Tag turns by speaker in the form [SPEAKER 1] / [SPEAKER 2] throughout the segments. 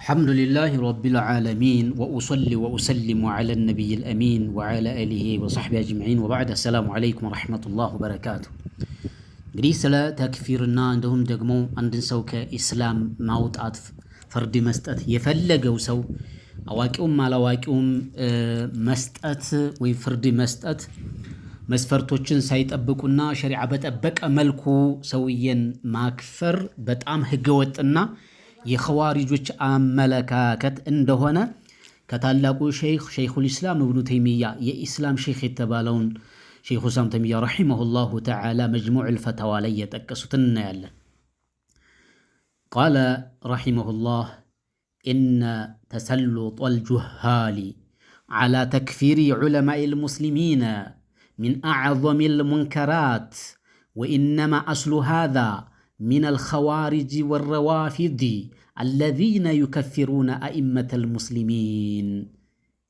[SPEAKER 1] الحمد لله رب العالمين وأصلي وأسلم على النبي الأمين وعلى آله وصحبه أجمعين وبعد السلام عليكم ورحمة الله وبركاته። እንግዲህ ስለ ተክፊርና እንዲሁም ደግሞ አንድን ሰው ከኢስላም ማውጣት፣ ፍርድ መስጠት፣ የፈለገው ሰው አዋቂውም አላዋቂውም መስጠት ወይም ፍርድ መስጠት መስፈርቶችን ሳይጠብቁና ሸሪዓ በጠበቀ መልኩ ሰውየን ማክፈር በጣም ህገወጥና የኸዋሪጆች አመለካከት እንደሆነ ከታላቁ ሸይኽ ሸይኹል ኢስላም እብኑ ተይሚያ፣ የኢስላም ሼኽ የተባለውን ሸይኹ ኢስላም ተይሚያ رحمه الله تعالى መጅሙዕ ልፈተዋ ላይ የጠቀሱትን እናያለን። قال رحمه الله: إن تسلط الجهال على تكفير علماء المسلمين من أعظم المنكرات، وإنما أصل هذا من الخوارج والروافض الذين يكفرون أئمة المسلمين.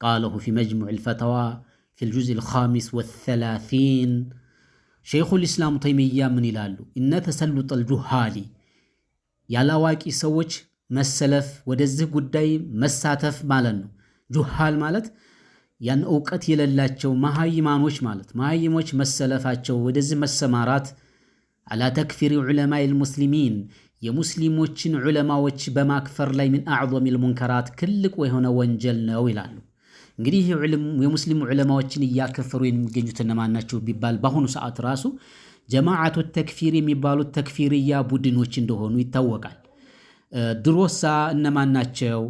[SPEAKER 1] قاله في مجموع الفتاوى في الجزء 35. ሸይኹል ኢስላም ተይሚያ ምን ይላሉ? إن تسلط الجهال፣ ያላዋቂ ሰዎች መሰለፍ፣ ወደዚህ ጉዳይ መሳተፍ ማለት ነው። جهال ማለት ያን እውቀት የሌላቸው መሃይማኖች ማለት፣ መሃይሞች መሰለፋቸው፣ ወደዚህ መሰማራት على تكفير علماء المسلمين፣ የሙስሊሞችን ዑለማዎች በማክፈር ላይ من أعظم المنكرات፣ ትልቁ የሆነ ወንጀል ነው ይላሉ። እንግዲህ የሙስሊም ዑለማዎችን እያከፈሩ የሚገኙት እነማን ናቸው ቢባል በአሁኑ ሰዓት ራሱ ጀማዓቱ ተክፊር የሚባሉት ተክፊርያ ቡድኖች እንደሆኑ ይታወቃል። ድሮሳ እነማን ናቸው?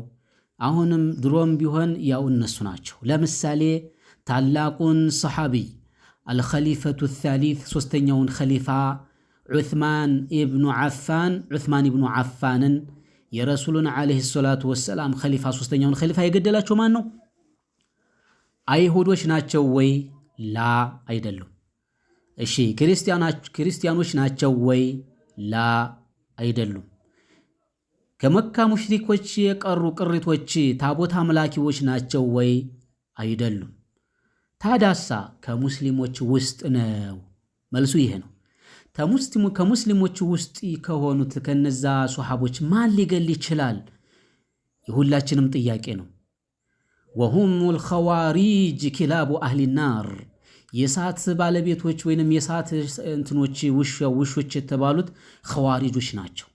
[SPEAKER 1] አሁንም ድሮም ቢሆን ያው እነሱ ናቸው። ለምሳሌ ታላቁን ሰሓቢይ الخليفة الثالث፣ ሶስተኛውን ኸሊፋ ዑትማን ኢብኑ ዓፋን፣ ዑትማን ኢብኑ ዓፋንን፣ የረሱሉን عليه الصلاة والسلام ኸሊፋ፣ ሶስተኛውን ኸሊፋ የገደላቸው ማን ነው? አይሁዶች ናቸው ወይ? لا፣ አይደሉም። እሺ፣ ክርስቲያኖች ናቸው ወይ? لا፣ አይደሉም። ከመካ ሙሽሪኮች የቀሩ ቅሪቶች ታቦት አምላኪዎች ናቸው ወይ? አይደሉም። ታዳሳ ከሙስሊሞች ውስጥ ነው። መልሱ ይሄ ነው። ከሙስሊሞች ውስጥ ከሆኑት ከነዛ ሶሓቦች ማን ሊገል ይችላል? የሁላችንም ጥያቄ ነው። وهم الخوارج كلاب أهل النار፣ የእሳት ባለቤቶች ወይንም የእሳት እንትኖች ውሾች የተባሉት ኸዋሪጆች ናቸው።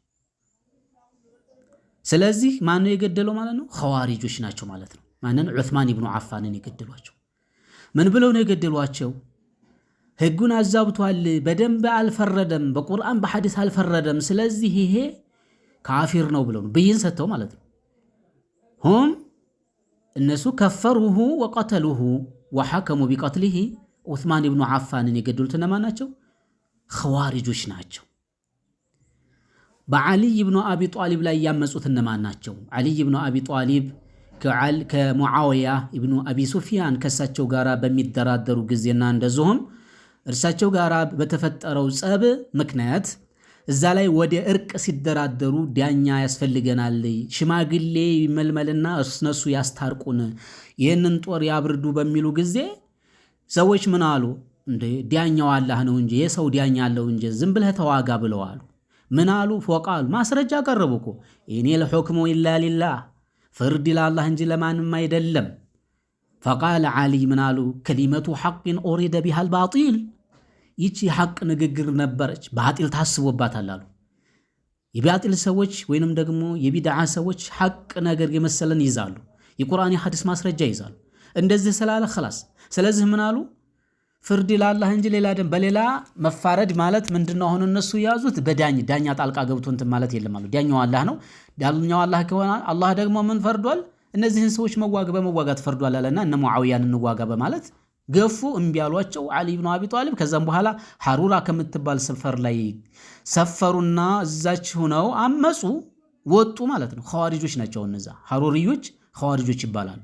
[SPEAKER 1] ስለዚህ ማነው የገደለው ማለት ነው? ኸዋሪጆች ናቸው ማለት ነው። ማንን? ዑትማን ኢብኑ ዓፋንን የገደሏቸው። ምን ብለው ነው የገደሏቸው? ህጉን አዛብቷል፣ በደንብ አልፈረደም፣ በቁርአን በሐዲስ አልፈረደም። ስለዚህ ይሄ ካፊር ነው ብለው ነው ብይን ሰጥተው ማለት ነው። هم እነሱ كفروه وقتلوه وحكموا بقتله። ዑትማን ኢብኑ ዓፋንን የገደሉት እነማን ናቸው? ኸዋሪጆች ናቸው። በዓሊይ ብኑ አቢ ጣሊብ ላይ ያመፁት እነማን ናቸው? ዓሊይ ብኑ አቢ ጣሊብ ከሙዓውያ ኢብኑ አቢ ሱፊያን ከእሳቸው ጋር በሚደራደሩ ጊዜና እንደዚሁም እርሳቸው ጋር በተፈጠረው ጸብ ምክንያት እዛ ላይ ወደ እርቅ ሲደራደሩ ዳኛ ያስፈልገናል፣ ሽማግሌ ይመልመልና እነሱ ያስታርቁን፣ ይህንን ጦር ያብርዱ በሚሉ ጊዜ ሰዎች ምን አሉ? እንዴ፣ ዳኛው አላህ ነው እንጂ የሰው ዳኛ አለው እንጂ ዝም ብለህ ተዋጋ ብለው አሉ። ምን አሉ? فقال፣ ማስረጃ ቀረቡ እኮ፣ إن الحكم إلا لله፣ ፍርድ ለአላህ እንጂ ለማንም አይደለም። فقال علي፣ ምን አሉ? كلمة حق أريد بها الباطل፣ ይቺ ሐቅ ንግግር ነበረች፣ ባጢል ታስቦባታል አሉ። የባጢል ሰዎች ወይንም ደግሞ የቢድዓ ሰዎች ሐቅ ነገር የመሰለን ይዛሉ። የቁርአን የሐዲስ ማስረጃ ይዛሉ። እንደዚህ ስላለ خلاص። ስለዚህ ምን አሉ? ፍርድ ለአላህ እንጂ ሌላ ደም በሌላ መፋረድ ማለት ምንድነው? አሁን እነሱ የያዙት ዳኛ ጣልቃ ገብቶ እንትን ማለት የለም አሉ። ዳኛው አላህ ነው። ዳኛው አላህ ከሆነ አላህ ደግሞ ምን ፈርዷል? እነዚህን ሰዎች በመዋጋት ፈርዷል አለና እነ ሙዓዊያን እንዋጋ በማለት ገፉ። እምቢ አሏቸው ዓሊ ብኑ አቢ ጣሊብ። ከዛም በኋላ ሐሩራ ከምትባል ሰፈር ላይ ሰፈሩና እዛች ሆነው አመፁ፣ ወጡ ማለት ነው። ኸዋሪጆች ናቸው እነዛ ሐሩሪዮች፣ ኸዋሪጆች ይባላሉ።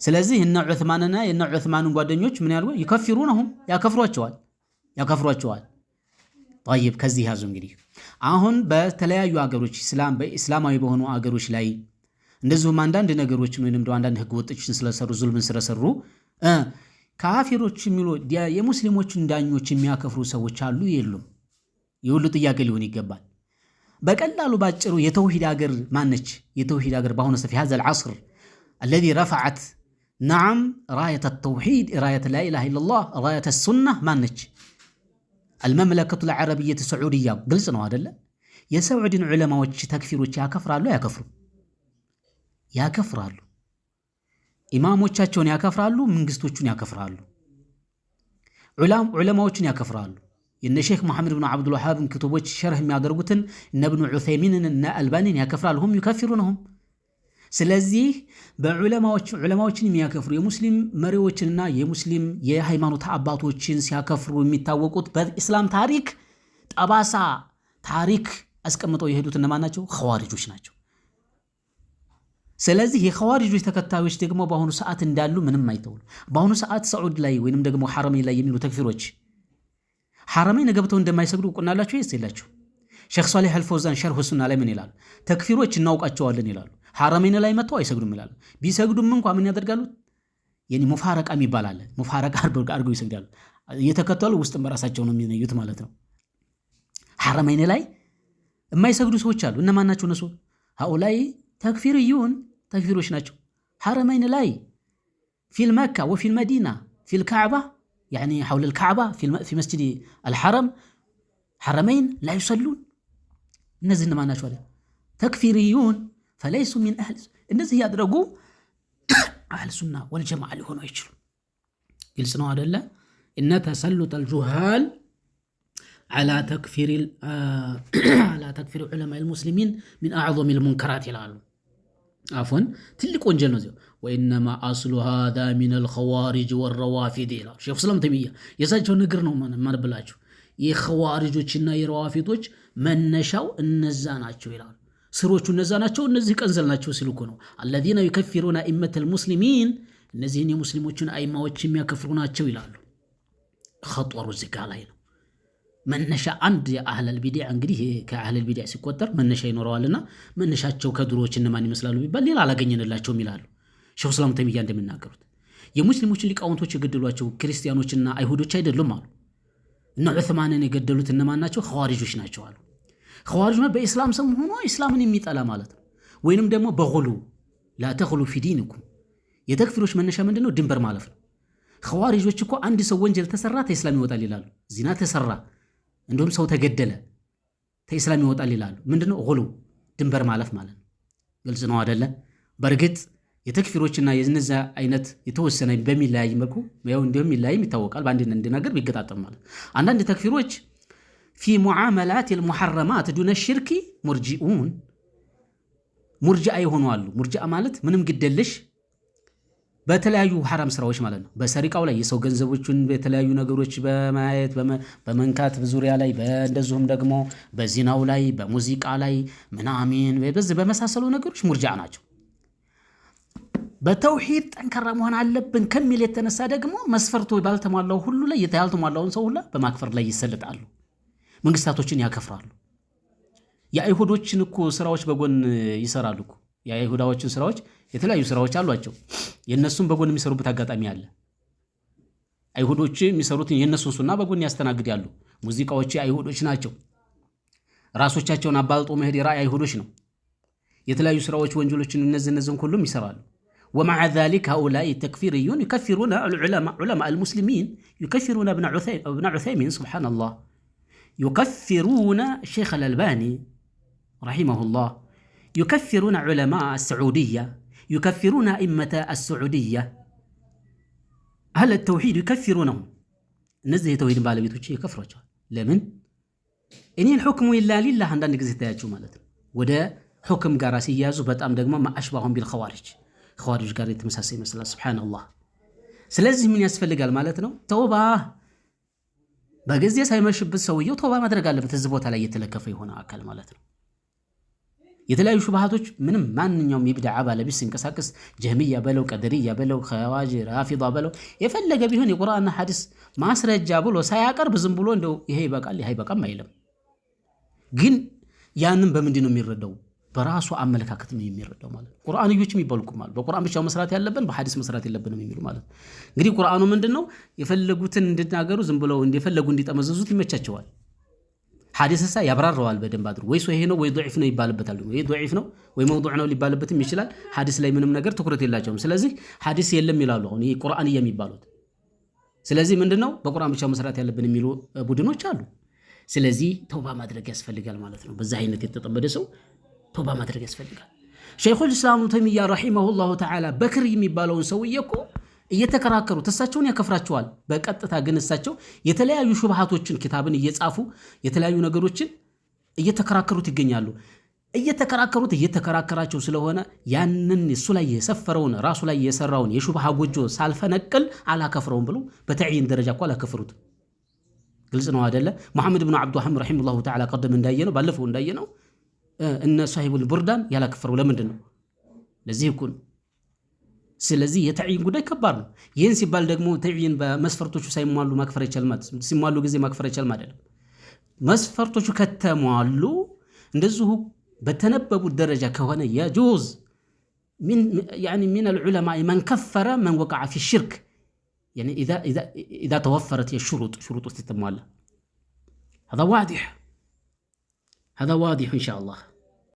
[SPEAKER 1] ስለዚህ እነ ዑትማንና የነ ዑትማንን ጓደኞች ምን ያሉ يكفرونهم፣ ያከፍሯቸዋል፣ ያከፍሯቸዋል። طيب፣ ከዚህ ያዙ እንግዲህ አሁን በተለያዩ አገሮች በኢስላማዊ በሆኑ አገሮች ላይ እንደዚሁም አንዳንድ ነገሮችን ወይንም አንዳንድ ህገ ወጦችን ስለሰሩ፣ ዙልምን ስለሰሩ ካፊሮች የሚሉ የሙስሊሞችን ዳኞች የሚያከፍሩ ሰዎች አሉ የሉም? የሁሉ ጥያቄ ሊሆን ይገባል። በቀላሉ ባጭሩ የተውሂድ ሀገር ማነች? የተውሂድ ሀገር በአሁኑ ሰፊ هذا العصر الذي رفعت نعم راية التوحيد راية لا إله إلا الله راية السنة ማነች? المملكة العربية السعودية። ግልጽ ነው አይደለ? የሰዑድን ዑለማዎች ተክፊሮች ያከፍራሉ አያከፍሩ? ያከፍራሉ። ኢማሞቻቸውን ያከፍራሉ፣ መንግስቶቹን ያከፍራሉ፣ ዑለማዎችን ያከፍራሉ። የነ ሼክ መሐመድ ብን ዓብዱልዋሃብን ክቱቦች ሸርህ የሚያደርጉትን እነ ብኑ ዑሰይሚንን እነ አልባኒን ያከፍራሉ። هم يكفرونهم። ስለዚህ በዑለማዎችን የሚያከፍሩ የሙስሊም መሪዎችንና የሙስሊም የሃይማኖት አባቶችን ሲያከፍሩ የሚታወቁት በኢስላም ታሪክ ጠባሳ ታሪክ አስቀምጠው የሄዱት እነማን ናቸው? ኸዋሪጆች ናቸው። ስለዚህ የኸዋሪጆች ተከታዮች ደግሞ በአሁኑ ሰዓት እንዳሉ ምንም አይተውሉ። በአሁኑ ሰዓት ሰዑድ ላይ ወይንም ደግሞ ሐረመይን ላይ የሚሉ ተክፊሮች ሐረመይን ገብተው እንደማይሰግዱ እውቅና አላቸው ወይስ የላቸው? ሼክ ሷሊህ አልፈውዛን ሸርሁ ሱና ላይ ምን ይላሉ? ተክፊሮች እናውቃቸዋለን ይላሉ። ሐረመይን ላይ መጥተው አይሰግዱም ይላሉ። ቢሰግዱም እንኳ ምን ያደርጋሉ? የኒ ሙፋረቃ የሚባል አለ። ሙፋረቃ አድርገው ይሰግዳሉ። እየተከተሉ ውስጥም በራሳቸው ነው የሚነዩት ማለት ነው። ሐረመይን ላይ የማይሰግዱ ሰዎች አሉ። እነማን ናቸው እነሱ? هؤلاء تكفيريون ተክፊሮች ናቸው። ሐረመይን ላይ في مكة وفي المدينة في الكعبة يعني حول الكعبة في مسجد الحرم حرمين لا يصلون። እነዚህ እነማን ናቸው? تكفيريون فليسوا من أهل። እነዚህ ያደረጉ أهل السنة والجماعة ሊሆኑ አይችሉም። ግልጽ ነው አደለ? إن تسلط الجهال على تكفير علماء المسلمين من أعظم المنكرات ይላሉ። عفوا ትልቅ ወንጀል ነው። وإنما أصل هذا من الخوارج والروافض ይላሉ ሼኹል ኢስላም ተይሚያ። የእሳቸው ንግር ነው ማንብላችሁ። የኸዋሪጆችና የረዋፊዶች መነሻው እነዛ ናቸው ይላሉ። ስሮቹ እነዛ ናቸው፣ እነዚህ ቀንዘል ናቸው ሲሉ እኮ ነው። الذين يكفرون أئمة المسلمين እነዚህን የሙስሊሞችን አይማዎች የሚያከፍሩ ናቸው ይላሉ። ኸጠሩ እዚህ ጋ ላይ ነው መነሻ። አንድ የ أهل البدع እንግዲህ ከ أهل البدع ሲቆጠር መነሻ ይኖረዋልና መነሻቸው ከድሮዎች እነማን ይመስላሉ ቢባል ሌላ አላገኘንላቸውም ይላሉ ሼኹል ኢስላም ተይሚያ እንደሚናገሩት። የሙስሊሞችን ሊቃውንቶች የገደሏቸው ክርስቲያኖችና አይሁዶች አይደሉም አሉ። እነ ዑስማንን የገደሉት እነማን ናቸው? ኸዋሪጆች ናቸው አሉ። ኸዋሪጅ በኢስላም ስም ሆኖ ኢስላምን የሚጠላ ማለት ነው። ወይንም ደግሞ በ غلو لا تغلوا في دينكم። የተክፊሮች መነሻ ምንድን ነው? ድንበር ማለፍ ነው። ኸዋሪጆች እኮ አንድ ሰው ወንጀል ተሰራ ተኢስላም ይወጣል ይላሉ። ዚና ተሰራ፣ እንዲሁም ሰው ተገደለ ተኢስላም ይወጣል ይላሉ። ምንድነው? غلو ድንበር ማለፍ ማለት ነው። ግልጽ ነው አደለ? በእርግጥ የተክፊሮችና የነዚያ አይነት የተወሰነ በሚለያይ መልኩ ያው እንደሚለያይም ይታወቃል። በአንድ ነገር ቢገጣጠም ማለት አንዳንድ ተክፊሮች في معاملات المحرمات دون الشرك مرجئون ሙርጂአ የሆኑ አሉ። ሙርጂአ ማለት ምንም ግደልሽ በተለያዩ ሐራም ስራዎች ማለት ነው። በሰሪቃው ላይ የሰው ገንዘቦችን በተለያዩ ነገሮች በማየት በመንካት ዙሪያ ላይ እንደዚሁም ደግሞ በዚናው ላይ በሙዚቃ ላይ ምናምን በዚህ በመሳሰሉ ነገሮች ሙርጂአ ናቸው። በተውሂድ ጠንካራ መሆን አለብን ከሚል የተነሳ ደግሞ መስፈርቱ ባልተሟላው ሁሉ ላይ ያልተሟላውን ሰው ሁላ በማክፈር ላይ ይሰልጣሉ። መንግስታቶችን ያከፍራሉ። የአይሁዶችን እኮ ስራዎች በጎን ይሰራሉ እኮ። የአይሁዳዎችን ስራዎች የተለያዩ ስራዎች አሏቸው። የእነሱን በጎን የሚሰሩበት አጋጣሚ አለ። አይሁዶች የሚሰሩትን የእነሱን ሱና በጎን ያስተናግዳሉ። ሙዚቃዎች አይሁዶች ናቸው። ራሶቻቸውን አባልጦ መሄድ የራእይ አይሁዶች ነው። የተለያዩ ስራዎች ወንጀሎችን እነዚህን ሁሉም ይሰራሉ። ومع ذلك هؤلاء التكفيريون يكفرون العلماء علماء المسلمين يكفرون ابن عثيمين سبحان الله يكفرون الشيخ الألباني رحمه الله يكفرون علماء السعودية يكفرون أئمة السعودية أهل التوحيد يكفرونهم። እነዚህ የተውሂድን ባለቤቶች ይከፍሯቸዋል። ለምን? إن الحكم إلا لله አንዳንድ ጊዜ ታያቸው ማለት ነው። ወደ ሑክም ጋር ሲያያዙ በጣም ደግሞ ما أشبههم بالخوارج ኸዋሪጅ ጋር የተመሳሰለ ይመስላል። سبحان الله። ስለዚህ ምን ያስፈልጋል ማለት ነው? ተውባ በጊዜ ሳይመሽበት ሰውየው ተውባ ማድረግ አለበት። እዚህ ቦታ ላይ የተለከፈ የሆነ አካል ማለት ነው። የተለያዩ ሹብሃቶች ምንም ማንኛውም የቢድዓ ባለቤት ሲንቀሳቀስ ጀህሚያ በለው ቀደርያ በለው ኸዋጅ ራፊዳ በለው የፈለገ ቢሆን የቁርአንና ሐዲስ ማስረጃ ብሎ ሳያቀርብ ዝም ብሎ እንደው ይሄ ይበቃል ይሄ አይበቃም አይልም። ግን ያንን በምንድን ነው የሚረዳው? በራሱ አመለካከት ነው የሚረዳው ማለት ነው። ቁርአንዮች የሚባሉ እኮ ማለት በቁርአን ብቻ መስራት ያለብን በሐዲስ መስራት የለብንም የሚሉ ማለት ነው። እንግዲህ ቁርአኑ ምንድን ነው የፈለጉትን እንዲናገሩ ዝም ብለው እንደፈለጉ እንዲጠመዘዙት ይመቻቸዋል። ሐዲስ ሳ ያብራራዋል በደንብ አድርጎ፣ ወይ ሶሒህ ነው ወይ ዶዒፍ ነው ይባልበታል። ወይ ዶዒፍ ነው ወይ መውዱዕ ነው ሊባልበትም ይችላል። ሐዲስ ላይ ምንም ነገር ትኩረት የላቸውም። ስለዚህ ሐዲስ የለም ይላሉ። አሁን ይሄ ቁርአን የሚባሉት ስለዚህ ምንድነው በቁርአን ብቻ መስራት ያለብን የሚሉ ቡድኖች አሉ። ስለዚህ ተውባ ማድረግ ያስፈልጋል ማለት ነው። በዛ አይነት የተጠመደ ሰው ተውባ ማድረግ ያስፈልጋል። ሸይኹል ኢስላም ተይሚያ رحمه الله تعالى በክር የሚባለውን ሰውዬ እኮ እየተከራከሩት እሳቸውን ያከፍራቸዋል። በቀጥታ ግን እሳቸው የተለያዩ ሹብሃቶችን ኪታብን እየጻፉ የተለያዩ ነገሮችን እየተከራከሩት ይገኛሉ። እየተከራከሩት እየተከራከራቸው ስለሆነ ያንን እሱ ላይ የሰፈረውን ራሱ ላይ የሰራውን የሹብሃ ጎጆ ሳልፈነቅል አላከፍረውም ብሎ በተዕይን ደረጃ እኮ አላከፍሩት። ግልጽ ነው አደለ? ሙሐመድ ብኑ ዓብድዋሃብ رحمه الله تعالى ቀደም እንዳየነው ባለፈው እንዳየነው እነ ሳሂቡል ቡርዳን ያላከፈረው ለምንድን ነው? ለዚህ እኮ ነው። ስለዚህ የተዕይን ጉዳይ ከባድ ነው። ይህን ሲባል ደግሞ ተዕይን በመስፈርቶቹ ሳይሟሉ ማክፈር አይቻልም ማለት ሲሟሉ ጊዜ ማክፈር አይቻልም አይደለም። መስፈርቶቹ ከተሟሉ እንደዚሁ በተነበቡት ደረጃ ከሆነ يجوز من العلماء من كفر من وقع في الشرك إذا توفرت الشروط شروط ስትሟላ هذا واضح هذا واضح إن شاء الله.